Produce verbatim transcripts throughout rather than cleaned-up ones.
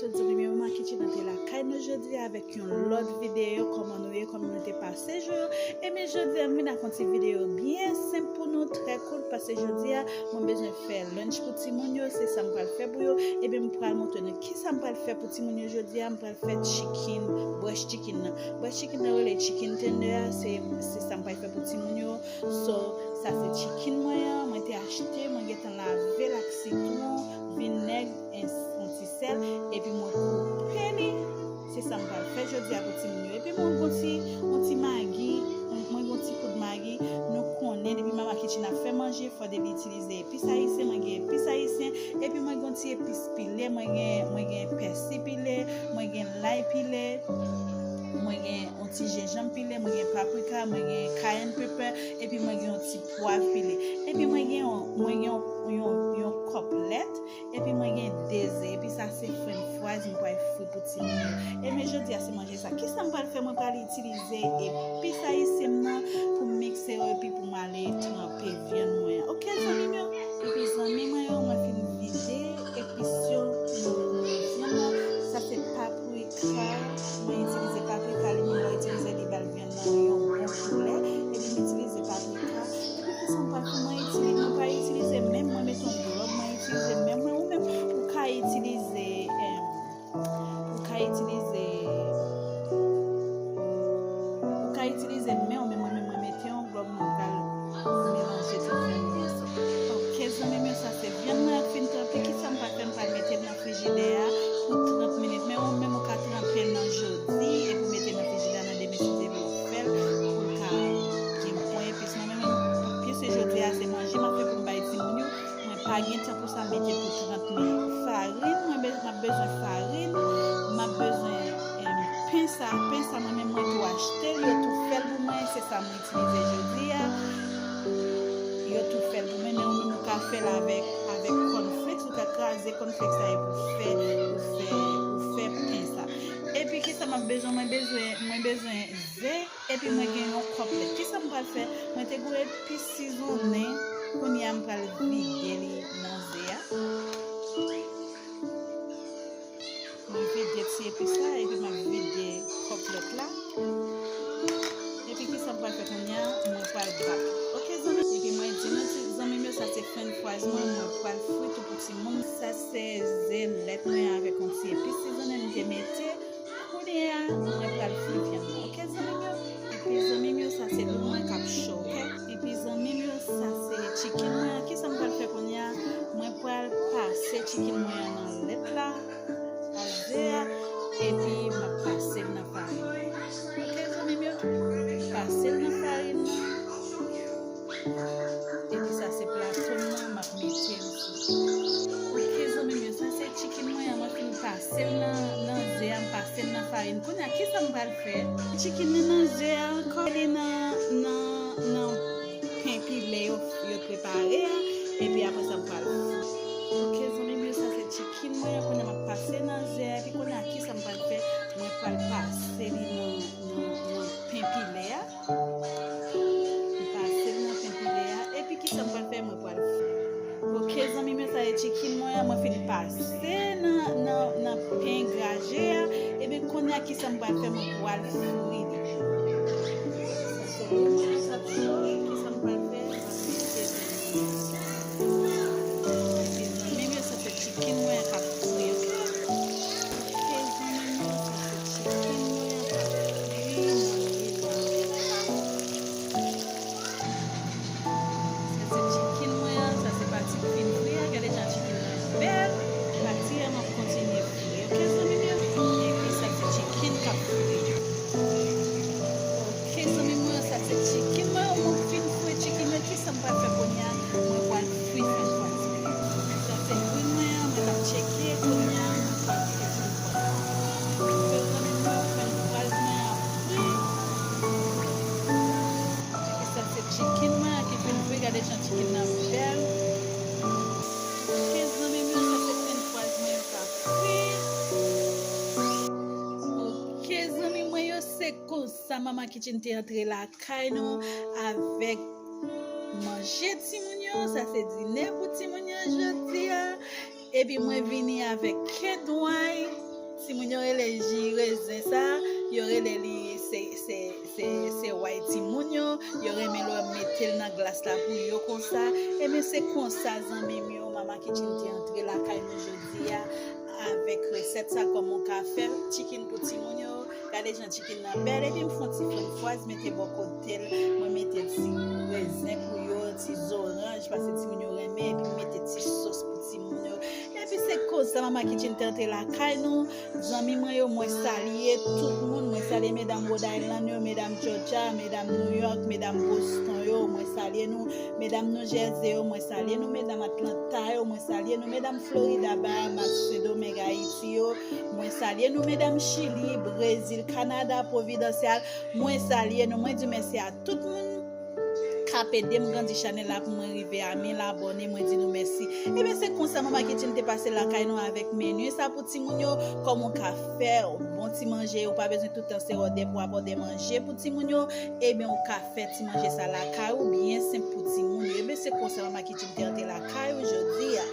Tout zanmi m yo, Mama Kitchen antre lakay nou jodi a avèk yon lòt videyo. Kòman nou ye? Kòman nou te pase jou yo? Ebyen, jodi a m vin ak yon ti videyo byen senp pou nou, trè kout, paske jodi a mwen bezwen fè lunch pou timoun yo, se sa m pral fè pou yo. Ebyen, m pral montre nou kisa m pral fè pou timoun yo jodi a. M pral fè chicken, breast chicken nan. Breast chicken nan rele chicken tender a, se, se sa m pral fè pou timoun yo. So, sa se chicken mwen an, mwen te achte, mwen gentan lave l ak sitwon, vinèg, yon ti sèl, epi mwen koupe li. Se sa m pral fè jodi a pou timoun yo. Epi mwen gon ti, yon ti magi, mwen gon ti poud magi. Nou konnen depi Mama Kitchen ap fè manje, fò depi itilize epis ayisyen, mwen gen epis ayisyen. Epi mwen gon ti epis pile, mwen gen, mwen gen pèsi pile, mwen gen lay pile, mwen gen yon ti jenjanm pile, mwen gen paprika, mwen gen cayenne pepper, epi mwen gen yon ti pwav pile. Epi mwen gen yon, mwen gen yon, yon, yon kòp lèt, epi mwen gen de ze, epi sa se french fries mwen pral fri pou timoun yo. Ebyen, jodi a se manje sa. Kisa m pral fè? Mwen pral itilize epis ayisyen m nan pou m mikse yo, epi pou m ale tranpe vyann mwen an. Oke, zanmi m yo? Epi zanmi mwen yo, mwen fin vide epis yo nan, nan vyann nan. Sa se paprika. Mwen itilize paprika, li menm lè w itilize li, ba l vyann nan yon bon koulè. Epi m itilize paprika. Epi kisa m pral fè? Mwen itilize, mwen pa itilize men m, mwen mete yon glòb, mwen itilize men mwen. Ou menm, ou ka itilize, em, ou ka itilize, ou ka itilize men w, men mwen menm, mwen mete yon glòb, mwen pral melanje tout vyann nan ansanm. Oke, zanmi m yo, sa se vyann mwen ak fin tranpe. Kisa m pral fè? M pral mete l nan frijidè a pou trant minit. Men ou menm ou ka tranpe l nan jodi epi w mete l nan frijidè a nan demen si Dye vle w fè l pou l ka gen bon epis. Mwen menm, pwiske jodi a se manje m ap fè pou m bay timoun yo, mwen pa gen tan pou sa, mete pou trant minit. Farin, mwen be-, m ap bezwen farin, m ap bezwen, em, pen sa, pen sa mwen menm mwen tou achte l, yo tou fè l pou mwen, se sa mwen itilize jodi a. Yo tou fè l pou mwen, men ou menm ou ka fè l avèk, avèk cornflakes, ou ka kraze cornflakes la epi ou fè, ou fè, ou fè pen sa. Epi kisa m ap bezwen? Mwen bezwen, mwen bezwen ze, epi mwen gen yon kòp lèt. Kisa m pral fè? Mwen te gwo epis sizonnen, kounye a m pral vide li nan ze a. Mwen vide ti epis la, epi m ap vide kòp lèt la. Epi kisa m pral fè kounye a? Mwen pral bat. Oke, zanmi. Epi mwen di nou, ti zanmi m yo, sa se french fries mwen, mwen pral fri tou pou timoun. Sa se ze lèt mwen avèk yon ti epis sizonnen m te mete. Kounye a, mwen pral fri vyann mwen. Oke, zanmi m yo? Epi zanmi m yo, sa se dlo mwen k ap cho, oke? Epi zanmi m yo, sa se chicken mwen an. Kisa m pral fè kounye a? Mwen pral pase chicken mwen an nan lèt la. Ak ze a, epi m ap pase l nan farin. Oke, zanmi m yo? Pase l nan farin nan. Epi sa se plato m nan, m ap mete l sou. Oke, zanmi m yo, sa se chicken mwen an, mwen fin pase l nan, nan ze a, m pase l nan farin. Kounye a, kisa m pral fè? Chicken nan nan ze a ankò, li nan, nan, nan pen pile yo, yo prepare a, epi apre sa m pral fri. Oke, zanmi m yo, sa se chicken mwen an, kounye a m ap pase nan ze a, epi kounye a kisa m pral fè? Mwen pral pase li nan, nan, nan pen pile a. M pase l nan pen pile a, epi kisa m pral fè? Mwen pral fri. Oke, zanmi m yo, sa se chicken mwen an, mwen fin pase nan, nan, nan pen graje a, epi kounye a kisa m pral fè? Mwen pral fri li. Sa se dlo mwen an k ap cho, kisa m pral fè? Mwen pral mete dlo mwen an. Oke, zanmi m yo, sa se chicken mwen an k ap fri, oke? Oke, zanmi m yo, sa se chicken mwen an k ap fri nan lwil la. Sa se chicken mwen an, sa se pati k fin fri a, gade jan chicken nan bèl. Pati a m ap kontinye fri, oke, zanmi m yo? Epi sa se chicken k ap fri. Oke, zanmi mwen, sa se chicken mwen an, mwen fin fri chicken nan, kisa m pral fè kounye a? Mwen pral fri french fries mwen. Sa se lwil mwen an, mwen t ap tcheke, kounye a, mwen pral fri french fries. Oke, zanmi mwen, french fries mwen ap fri. Epi sa se chicken mwen an ki fin fri, gade jan chicken nan bèl. Oke, zanmi mwen, sa se french fries mwen yo k ap fri. Oke, zanmi mwen yo, se konsa Mama Kitchen te antre lakay nou avèk manje timoun yo. Sa se dinè pou timoun yo jodi a. Epi mwen vini avèk kedway. Timoun yo rele ji rezen sa, yo rele li se, se, se, se way timoun yo. Yo renmen lè w mete l nan glas la pou yo konsa. Ebyen, se konsa, zanmi m yo, Mama Kitchen te antre lakay nou jodi a avèk resèt sa, kòman w ka fè chicken pou timoun yo. Gade jan chicken nan bèl, epi m fè yon ti frenn fraz, mete bò kote l. Mwen mete ti rezen pou yo, ti zoranj, paske timoun yo renmen, epi m mete ti sos pou timoun yo. Epi se konsa Mama Kitchen te antre lakay nou. Zanmi mwen yo, mwen salye tout moun. Mwen salye medam Rhode Island yo, medam Georgia, medam New York, medam Boston yo. Mwen salye nou, medam New Jersey yo. Mwen salye nou, medam Atlanta yo. Mwen salye nou, medam Florida, Bahamas, Sendomeng, Ayiti yo. Mwen salye nou, medam Chili, Brezil, Kanada, Providencial. Mwen salye nou. Mwen di mèsi a tout moun k ap ede m grandi chanèl la pou mwen rive a mil abòne, mwen di nou mèsi. Ebyen, se konsa Mama Kitchen te pase lakay nou avèk meni sa pou timoun yo. Kòman w ka fè yon bon ti manje, ou pa bezwen tout tan se òdè pou w ap òdè manje pou timoun yo. Ebyen, ou ka fè ti manje sa lakay ou, byen senp pou timoun yo. Ebyen, se konsa Mama Kitchen te antre lakay ou jodi a.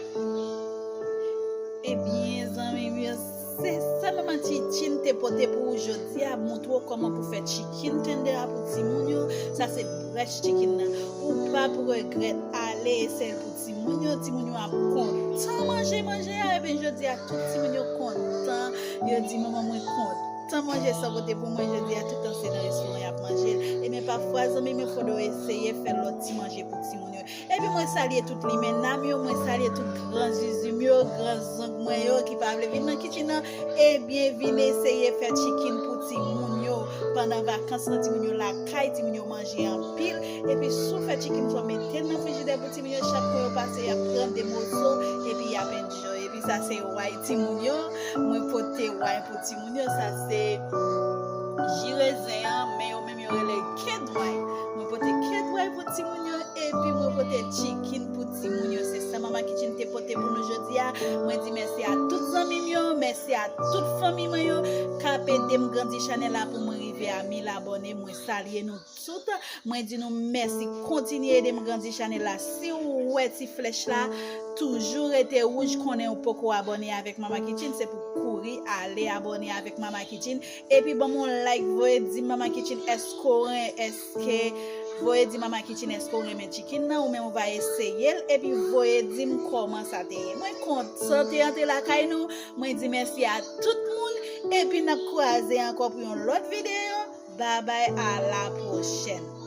Ebyen, zanmi m yo, se sa Mama Kitchen te pote pou ou jodi a, montre w kòman pou fè chicken tender a pou timoun yo. Sa se brèch chicken nan. Ou p ap regrèt, ale eseye l pou timoun yo. Timoun yo ap kontan manje manje a. Ebyen, jodi a, tout timoun yo kontan. Yo di, "Manman, mwen kontan manje sa w pote pou mwen jodi a." Tout tan se nan restoran y ap manje l. Ebyen, pafwa, zanmi m yo, fò w eseye fè lòt ti manje pou timoun yo. Epi mwen salye tout limena m yo, mwen salye tout gran zizi m yo, gran zong mwen yo ki pa vle vin nan kitchen nan. Ebyen, vin eseye fè chicken pou timoun yo. Pandan vakans lan, timoun yo lakay, timoun yo manje anpil. Epi si w fè chicken, fò w mete l nan frijidè pou timoun yo. Chak kou yo pase, y ap pran de moso, epi y ap enjoy. Epi sa se way timoun yo. Mwen pote way pou timoun yo. Sa se ji rezen an, men yo menm yo rele kedway. Mwen pote kedway pou timoun yo, epi mwen pote chicken pou timoun yo. Se sa Mama Kitchen te pote pou nou jodi a. Mwen di mèsi a tout zanmi m yo, mèsi a tout fanmi mwen yo, k ap ede m grandi chanèl la pou mwen rive a mil abòne. Mwen salye nou tout. Mwen di nou mèsi. Kontinye ede m grandi chanèl la. Si w wè ti flèch la toujou rete wouj, konnen w poko abòne avèk Mama Kitchen, se pou kouri ale abòne avèk Mama Kitchen. Epi ban m yon like, voye di Mama Kitchen èske w ren-, èske, voye di Mama Kitchen èske w renmen chicken nan, ou menm ou va eseye l, epi voye di m kòman sa te ye. Mwen kontan te antre lakay nou, mwen di mèsi a tout moun, epi n ap kwaze ankò pou yon lòt videyo. Babay, a la pwochèn.